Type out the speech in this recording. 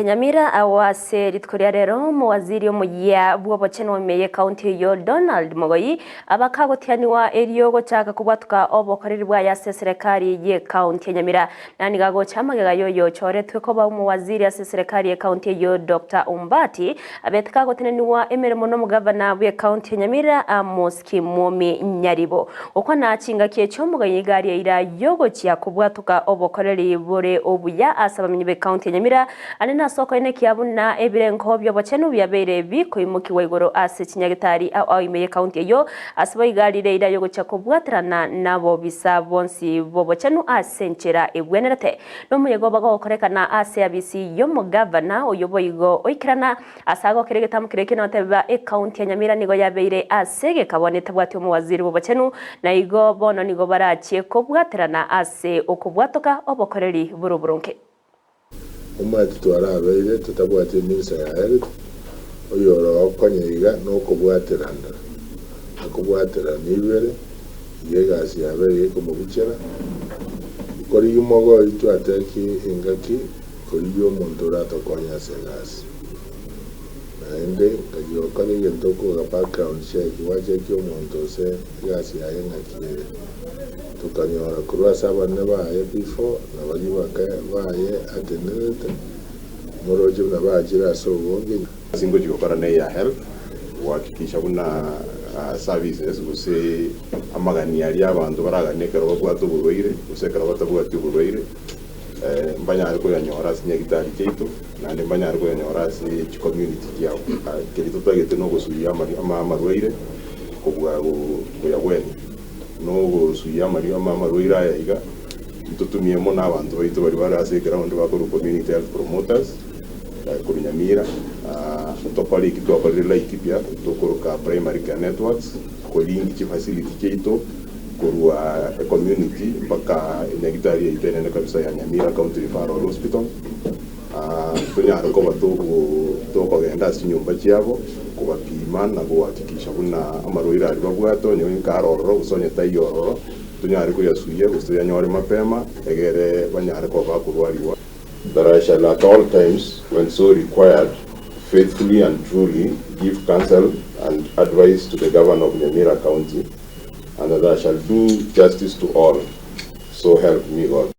Ekaunti ya Nyamira agwo ase rituko ria rero omowaziri omoyia bw'obochenu ime y'ekaunti eyio Donald Mogoi abakagotianigwa erio gochaka kobwatuka obokoreri bwaye ase eserekari y'ekaunti ya Nyamira. Na nigo agocha amagega y'oyo ochoretwe koba omowaziri ase eserekari y'ekaunti eyio Doctor Ombati abete kagotenenigwa emeremo n'omogavana bw'ekaunti ya Nyamira Amos Kimwomi Nyaribo. Gokwana chingaki echio omogenyi iga aria eira y'ogochia kobwatoka obokoreri bore obuya ase abamenyi b'ecounty ya Nyamira ande nase okoenekia buna ebirengo bi'obochenu biabeire bikoimokigwa igoro ase chinyagitari ao ao ime y'ecounty eyio ase boigo arire eira y'ogochia kobwaterana nabobisa bonsi b'obochenu ase enchera ebwenerete nomoyega oba gokorekana ase abisi y'omogavana oyio boigo oikerana Ase agokera egetambo keria ekio noteba ecounty ya Nyamira nigo yabeire ase egekabwa netabwati omowaziri bw'obochenu, na igo bono nigo barachie kobwaterana ase okobwatoka obokoreri bore oboronge. Omanyete twarabeire totabwati eminsa ya health, oyore okonya iga nokobwaterana, akobwaterana ibere, iga egasi yabeire ekomobuchera, korigia omogoi twateki engaki Korigia omonto oratokonye ase egasi. Naende ngachia gokora egento okoga background check, gwachekia omonto ase egasi yaye ng'aki ere. Tokanyora korwa ase abanene baye before na baria bake baye atenerete, moroche buna bachire ase obonge. Ase ngochia gokora neya health, gohakikisha buna services gose amagani aria abanto baraganie ekero babwate oborwaire gose ekero batabwati oborwaire. Mbanyare koyanyora ase chinyagitari chiaito, naende mbanyare koyanyora ase chicommunity chiabo. Keria totagete nogosuia amarwaire kobua koyagwenia. Nogosuia amarwaire aya iga, ntotumie mono abanto baito baria bare ase eground bakorwa community health promoters korwa Nyamira, ntokore eki twakorire Laikipia tokoroka primary care networks, koringi chifacility chiaito. Korwa ecommunity mpaka enyagitari yaito enene kabisa ya Nyamira County Referral Hospital, tonyare koba tokogenda ase chinyomba chiabo kobapima na gohakikisha buna amarwaire aria babwate onye kare ororo gose onye taiyo ororo, tonyare koyasuia gose toyanyore mapema egere banyare koba bakorwariwa. That I shall at all times when so required faithfully and truly give counsel and advice to the Governor of Nyamira County and that I shall do justice to all, so help me God.